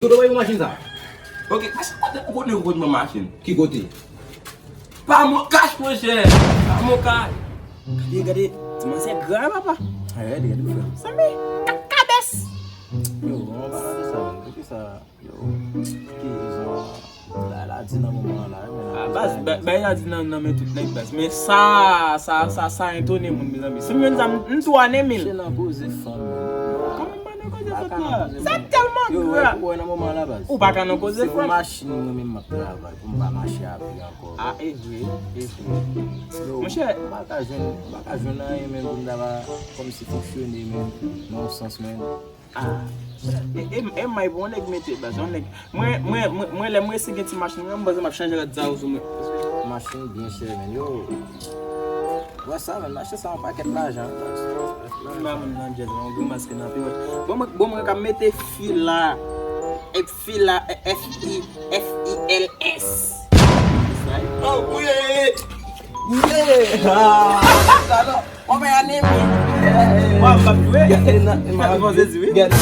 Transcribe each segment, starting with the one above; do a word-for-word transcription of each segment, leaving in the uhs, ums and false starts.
Kote w bay pou machin sa? Ok, mas kote ou konnen ou konn nan machin? Ki kote? Pa mon kach, monchè. Pa mon kach. Gade, gade, ti mansè gra, papa. Gade, gade, frè. Sanble kakabès. Yo, bon, pa gade sa, men. Poukisa? Yo, ki rezon la, la di nan moman an la, men la. Ah, baz, ba- bay la di nan, nan men tout nèg, baz. Men sa, sa, sa, sa etone moun, mezanmi. Si m jwenn sa, m, m tou ane mil. Se nan koze fanm, men. Kòman m pa nan koze fanm la? Sa tèlman gra. Ou pa ka nan koze fanm. Se machin mwen menm m ap travay pou m pa mache a pye ankò. Ah, e vre, e vre. Yo, monchè, m pa ka jwenn, m pa ka jwenn anyen menm pou m ta va kòmsi fonksyone menm nan yon sans menm. Ah, e, e, e may pou yon nèg mete baz, yon nèg. Mwen, mwen, mwen, mwen, lè mwen esi gen ti machin, mwen, m panse m ap chanje rad sa yo sou mwen. Machin byen chè, men yo. Wè sa, men, machin sa yon pakèt lajan. M pa moun nan djèz, yon grimas ki nan pi wè. Bon, mwen, bon, mwen ka mete fila. E fila, e, F I, F I L S. Oh, wi! Wi! Ah! Talò, kòman ane mi? Wa, m ap jwe. Gade, nan, nan, ou panse di wi? Gade.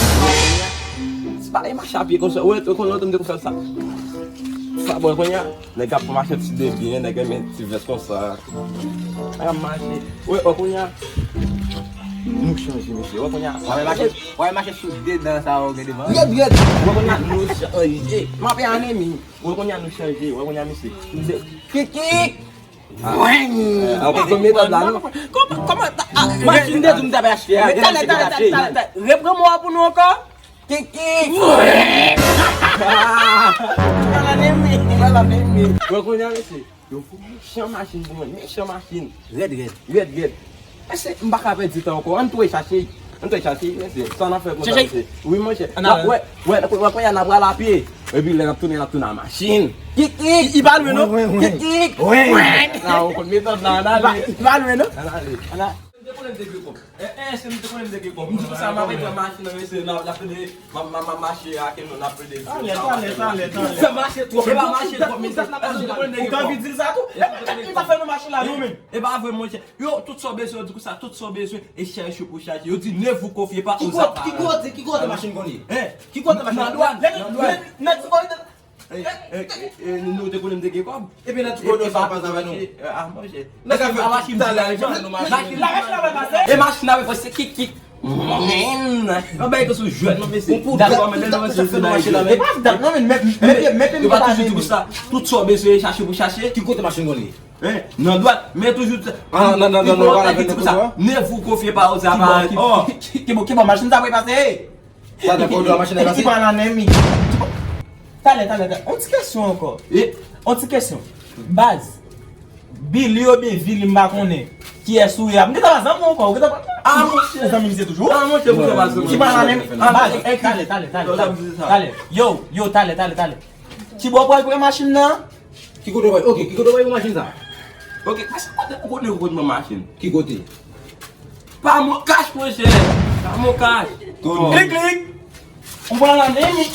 Se pa, e mache a pye konsa. Ou, ou konn lontan m te konn fè sa. Sa bon, kounye a, nèg ap mache ti de byen, nèg ap met ti vès konsa. Nèg ap mache. Ou, ou kounye a, nou chanje, mesye. Ou kounye a, w ap mache, w ap mache sou de dan sa yo gen devan. Rèd, rèd. Ou kounye a, nou chanje. M ap ane mi. Ou kounye a, nou chanje. Ou kounye a, mesye. Se kikik. Ah, ou pa konn metòd la, non? Kòman, kòman, ah, machin de tou m t ap achte a. Men talè, talè, talè, talè, talè. Reprann mo a pou nou ankò. Kiki. Malanemi. Malanemi. Bon, kounye a, mesye, yo fè mechan machin pou mwen, mechan machin. Rèd, rèd. Rèd, rèd. Mesye, m pa ka pèdi tan ankò. Ann tou chache. Ann tou chache, mesye. Sa n ap fè konsa, mesye. Wi, monchè. Wè, wè, wè, kounye a n ap pral a pye. Epi lè n ap tounen, n ap tounen a machin. Kik, kik. Li pa lwen, non. Kik, kik. Nan, ou konn metòd la, ann ale. Li pa lwen, non. Ann ale. Ann ale. M te konnen m te gen kòb. Eh, eh, si m te konnen m te gen kòb. M di konsa, m ap pran machin nan, mesye, n ap, n ap plede, m ap, m ap, m ap mache ak nou, n ap plede. Talè, talè, talè, talè. Sa mache twòp. E pa mache twòp, mesye. Ou te anvi di l sa tou? E pa fè nou mache la, non, men. E pa vre, monchè. Yo, tout sa w bezwen, di konsa, tout sa w bezwen, e chache pou chache. Yo di, ne vous confiez pas aux aventuriers. Ki kote, ki kote machin konn ye? Hein? Ki kote machin? Nan dwàn, nan dwàn. Nan ti kòridò. E, e, e, e, nou te konnen m te gen kòb. Epi nan ti kòridò sa w pase avè nou. Ah, monchè. Nèg ap fè tout talè, nèg ap fè nou machin. Machin la, machin la pa pase. E machin la pa pase, kik, kik. Men, yon bagay ke sou jwèt, non, mesye. Dakò, men lè nou rantre sou machin la, men. E pa dat, non, men, men, men, men, men, yo pa toujou di konsa, tout sa w bezwen chache pou chache. Ki kote machin konn ye? Hein? Nan dwat, men toujou. Ah, non, non, non, non, voilà, ki di konsa, ne vous confiez pas aux aventuriers. Oh. Ki, ki, ki, ki, ki bò machin sa pou pase? Sa dakò, dwa machin nan pase. Ki pa nan nèmi. Talè, talè, talè. On ti kesyon ankò. On ti kesyon. Baz. Billy oubyen Vili, m pa konnen. Kiyès ou ye a? M gentan pa zanmi w ankò. Ou gentan pa. Ah, monchè. Ou zanmi misye toujou? Ah, monchè, ou gentan pa zanmi. Ki pa nan nèmi. Baz, talè, talè, talè, talè. Talè. Yo, yo, talè, talè, talè. Ti bò pral pran machin nan. Ki kote w bay? Ok, ki kote w bay pou machin sa? Ok, mas kote ou konnen ou konn pran machin? Ki kote? Pa mon kach, monchè. Pa mon kach. Klik, klik. Ou pral nan nèmi.